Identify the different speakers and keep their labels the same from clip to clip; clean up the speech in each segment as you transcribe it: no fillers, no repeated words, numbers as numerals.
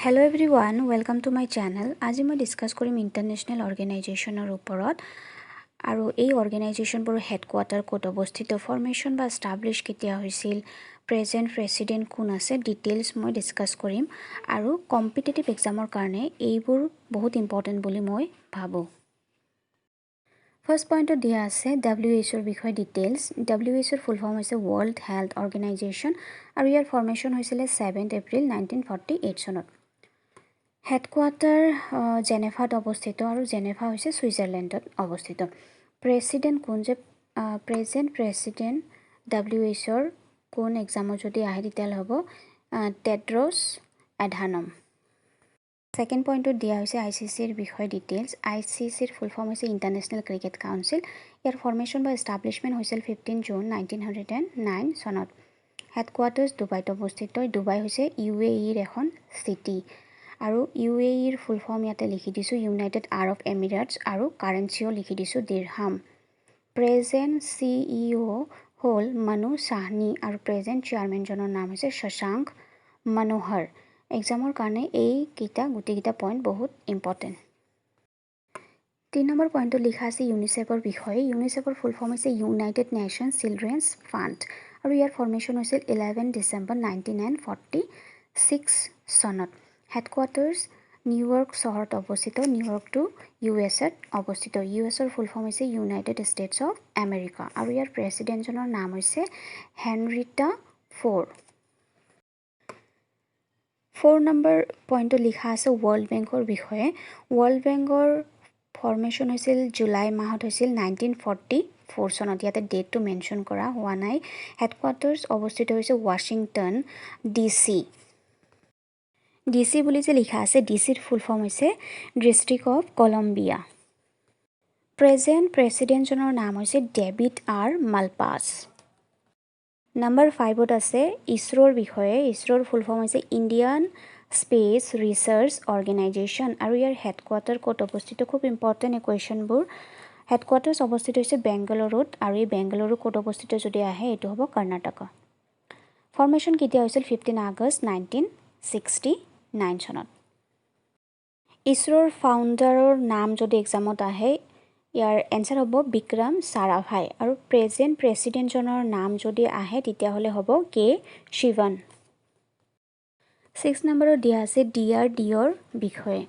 Speaker 1: Hello everyone, welcome to my channel. আজি মই discuss কৰিম ইণ্টাৰনেশ্যনেল অৰ্গেনাইজেশ্যনৰ ওপৰত আৰু এই অৰ্গেনাইজেশ্যনবোৰৰ হেডকোৱাৰ্টাৰ ক'ত অৱস্থিত, ফৰ্মেশ্যন বা এষ্টাব্লিছ কেতিয়া হৈছিল, প্ৰেজেণ্ট প্ৰেচিডেণ্ট কোন আছে, ডিটেইলছ মই ডিছকাছ কৰিম। আৰু কম্পিটিটিভ এক্সামৰ কাৰণে এইবোৰ বহুত ইম্পৰ্টেণ্ট বুলি মই ভাবোঁ। ফাৰ্ষ্ট পইণ্টত দিয়া আছে ডাব্লিউ এইচ অ'ৰ বিষয়ে ডিটেইলছ। ডাব্লিউ এইচ অ'ৰ ফুল ফৰ্ম হৈছে ৱৰ্ল্ড হেল্থ অৰ্গেনাইজেশ্যন আৰু ইয়াৰ ফৰ্মেশ্যন হৈছিলে 7 এপ্ৰিল 1948 চনত। হেডকোৱাৰ্টাৰ জেনেভাত অৱস্থিত আৰু জেনেভা হৈছে ছুইজাৰলেণ্ডত অৱস্থিত। প্ৰেচিডেণ্ট কোন যে প্ৰেজেণ্ট প্ৰেচিডেণ্ট ডাব্লিউ এইচ অ'ৰ কোন, এক্সামত যদি আহে তেতিয়াহ'লে হ'ব টেড্ৰছ এধানম। ছেকেণ্ড পইণ্টত দিয়া হৈছে I C চিৰ বিষয়ে ডিটেইলছ। I C চিৰ ফুল ফৰ্ম হৈছে ইণ্টাৰনেশ্যনেল ক্ৰিকেট কাউন্সিল। ইয়াৰ ফৰ্মেশ্যন বা এষ্টাব্লিছমেণ্ট হৈছিল 15 জুন 1909 চনত। হেডকোৱাৰ্টাৰ্ছ ডুবাইত অৱস্থিত। ডুবাই হৈছে ইউ এ ইৰ এখন চিটি আৰু ইউ এ ইৰ ফুল ফৰ্ম ইয়াতে লিখি দিছোঁ, ইউনাইটেড আৰব এমিৰেটছ, আৰু কাৰেঞ্চিও লিখি দিছোঁ, দিৰহাম। প্ৰেজেণ্ট চি ই অ' হ'ল মনু চাহনী আৰু প্ৰেজেণ্ট চেয়াৰমেনজনৰ নাম হৈছে শশাংক মনোহৰ। এক্সামৰ কাৰণে এইকেইটা গোটেইকেইটা পইণ্ট বহুত ইম্পৰ্টেণ্ট। 3 নম্বৰ পইণ্টত লিখা আছে ইউনিচেফৰ বিষয়ে। ইউনিচেফৰ ফুল ফৰ্ম হৈছে ইউনাইটেড নেশ্যন চিলড্ৰেনছ ফাণ্ড আৰু ইয়াৰ ফৰ্মেশ্যন হৈছিল 11 ডিচেম্বৰ 1946 চনত। হেডকোৱাৰ্টাৰ্ছ নিউয়ৰ্ক চহৰত অৱস্থিত। নিউয়ৰ্কটো ইউ এছ এত অৱস্থিত। ইউ এছৰ ফুল ফৰ্ম হৈছে ইউনাইটেড ষ্টেটছ অফ আমেৰিকা আৰু ইয়াৰ প্ৰেচিডেণ্টজনৰ নাম হৈছে হেনৰিটা ফ'ৰ। 4 নম্বৰ পইণ্টত লিখা আছে ৱৰ্ল্ড বেংকৰ বিষয়ে। ৱৰ্ল্ড বেংকৰ ফৰ্মেশ্যন হৈছিল জুলাই মাহত হৈছিল 1944 চনত। ইয়াতে ডেটটো মেনশ্যন কৰা হোৱা নাই। হেডকোৱাৰ্টাৰ্ছ অৱস্থিত হৈছে Washington D C. D C বুলি যে লিখা আছে, ডি চিৰ ফুল ফৰ্ম হৈছে ডিষ্ট্ৰিক্ট অফ কলম্বিয়া। প্ৰেজেণ্ট প্ৰেচিডেণ্টজনৰ নাম হৈছে ডেভিড আৰ মালপাছ। নাম্বাৰ 5ত আছে ইছৰোৰ বিষয়ে। ইছৰোৰ ফুল ফৰ্ম হৈছে ইণ্ডিয়ান স্পেচ ৰিচাৰ্চ অৰ্গেনাইজেশ্যন আৰু ইয়াৰ হেডকোৱাৰ্টাৰ ক'ত অৱস্থিত? খুব ইম্পৰ্টেণ্ট এই কুৱেশ্যনবোৰ। হেডকোৱাৰ্টাৰ্ছ অৱস্থিত হৈছে বেংগালুৰুত আৰু এই বেংগালুৰু ক'ত অৱস্থিত যদি আহে, এইটো হ'ব কৰ্ণাটকা। ফৰ্মেশ্যন কেতিয়া হৈছিল? 15 আগষ্ট 1969 চনত। ইছৰোৰ ফাউণ্ডাৰৰ নাম যদি এক্সামত আহে, ইয়াৰ এনচাৰ হ'ব বিক্ৰম সাৰাভাই আৰু প্ৰেজেণ্ট প্ৰেচিডেণ্টজনৰ নাম যদি আহে, তেতিয়াহ'লে হ'ব কে শিৱন। 6 নম্বৰত দিয়া আছে ডি আৰ ডি অ'ৰ বিষয়ে।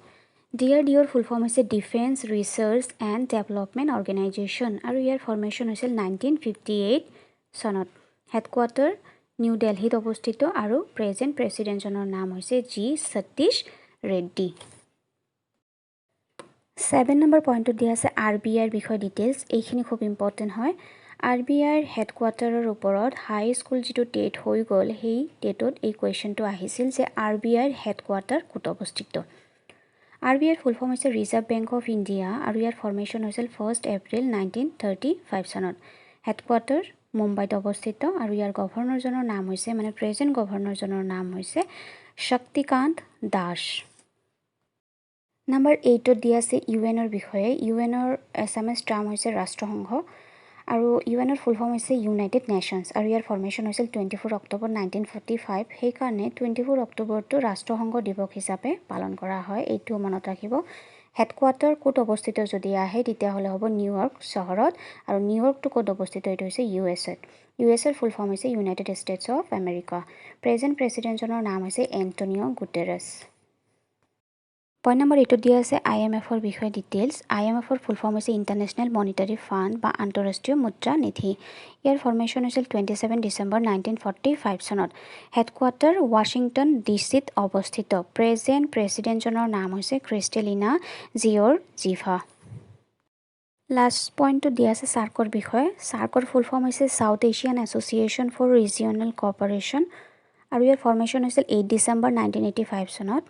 Speaker 1: ডি আৰ ডি অ'ৰ ফুল ফৰ্ম হৈছে defence research and development organisation আৰু ইয়াৰ ফৰ্মেশ্যন হৈছিল 1958 চনত। হেডকোৱাৰ্টাৰ নিউ দেলহিত অৱস্থিত আৰু প্ৰেজেণ্ট প্ৰেচিডেণ্টজনৰ নাম হৈছে জি সতীশ ৰেড্ডী। 7 নম্বৰ পইণ্টত দিয়া আছে আৰ বি আইৰ বিষয়ে ডিটেইলছ। এইখিনি খুব ইম্পৰ্টেণ্ট হয়। আৰ বি আইৰ হেডকোৱাৰ্টাৰৰ ওপৰত হাই স্কুল যিটো টেট হৈ গ'ল, সেই টেটত এই কুৱেশ্যনটো আহিছিল যে আৰ বি আইৰ হেডকোৱাৰ্টাৰ ক'ত অৱস্থিত। আৰ বি আইৰ ফুল ফৰ্ম হৈছে ৰিজাৰ্ভ বেংক অফ ইণ্ডিয়া আৰু ইয়াৰ ফৰ্মেশ্যন হৈছিল 1 এপ্ৰিল 1935 চনত। হেডকোৱাৰ্টাৰ মুম্বাইত অৱস্থিত আৰু ইয়াৰ গভৰ্ণৰজনৰ নাম হৈছে, মানে প্ৰেজেণ্ট গভৰ্ণৰজনৰ নাম হৈছে শক্তিকান্ত দাস। নাম্বাৰ 8ত দিয়া আছে ইউ এনৰ বিষয়ে। ইউ এনৰ এছামিজ টাৰ্ম হৈছে ৰাষ্ট্ৰসংঘ আৰু ইউ এনৰ ফুল ফৰ্ম হৈছে ইউনাইটেড নেশ্যনছ আৰু ইয়াৰ ফৰ্মেশ্যন হৈছিল 24 অক্টোবৰ 1945। সেইকাৰণে 24 অক্টোবৰটো ৰাষ্ট্ৰসংঘ দিৱস হিচাপে পালন কৰা হয়, এইটোও মনত ৰাখিব। হেডকোৱাৰ্টাৰ ক'ত অৱস্থিত যদি আহে, তেতিয়াহ'লে হ'ব নিউয়ৰ্ক চহৰত আৰু নিউয়ৰ্কটো ক'ত অৱস্থিত? এইটো হৈছে ইউ এছ এত। ইউ এছ এৰ ফুল ফৰ্ম হৈছে United States of America. Present প্ৰেচিডেণ্টজনৰ নাম হৈছে এণ্টনিঅ' গুটেৰেছ। পইণ্ট নম্বৰ 8ত দিয়া আছে I am এফৰ বিষয়ে ডিটেইলছ। I am এফৰ ফুল ফৰ্ম হৈছে ইণ্টাৰনেশ্যনেল মনিটাৰী ফাণ্ড বা আন্তঃৰাষ্ট্ৰীয় মুদ্ৰা নিধি। ইয়াৰ ফৰ্মেশ্যন হৈছিল 27 ডিচেম্বৰ 1945 চনত। হেডকোৱাৰ্টাৰ ৱাশ্বিংটন ডি চিত অৱস্থিত। প্ৰেজেণ্ট প্ৰেচিডেণ্টজনৰ নাম হৈছে ক্ৰিষ্টেলিনা জিঅ'ৰজিভা। লাষ্ট পইণ্টটো দিয়া আছে চাৰ্কৰ বিষয়ে। চাৰ্কৰ ফুল ফৰ্ম হৈছে south Asian association for regional cooperation আৰু ইয়াৰ ফৰ্মেশ্যন হৈছিল 8 ডিচেম্বৰ 1985 চনত।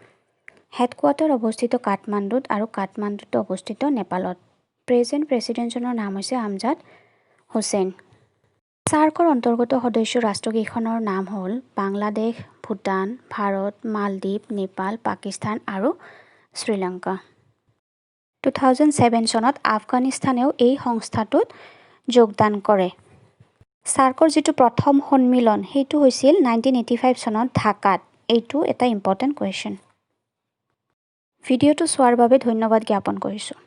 Speaker 1: হেডকোৱাৰ্টাৰ অৱস্থিত কাঠমাণ্ডুত আৰু কাঠমাণ্ডুত অৱস্থিত নেপালত। প্ৰেজেণ্ট প্ৰেচিডেণ্টজনৰ নাম হৈছে আমজাদ হুছেইন। চাৰ্কৰ অন্তৰ্গত সদস্য ৰাষ্ট্ৰকেইখনৰ নাম হ'ল বাংলাদেশ, ভূটান, ভাৰত, মালদ্বীপ, নেপাল, পাকিস্তান আৰু শ্ৰীলংকা। 2007 চনত আফগানিস্তানেও এই সংস্থাটোত যোগদান কৰে। চাৰ্কৰ যিটো প্ৰথম সন্মিলন, সেইটো হৈছিল 1985 চনত ঢাকাত। এইটো এটা ইম্পৰ্টেণ্ট কুৱেশ্যন। ভিডিঅ'টো চোৱাৰ বাবে ধন্যবাদ জ্ঞাপন কৰিছোঁ।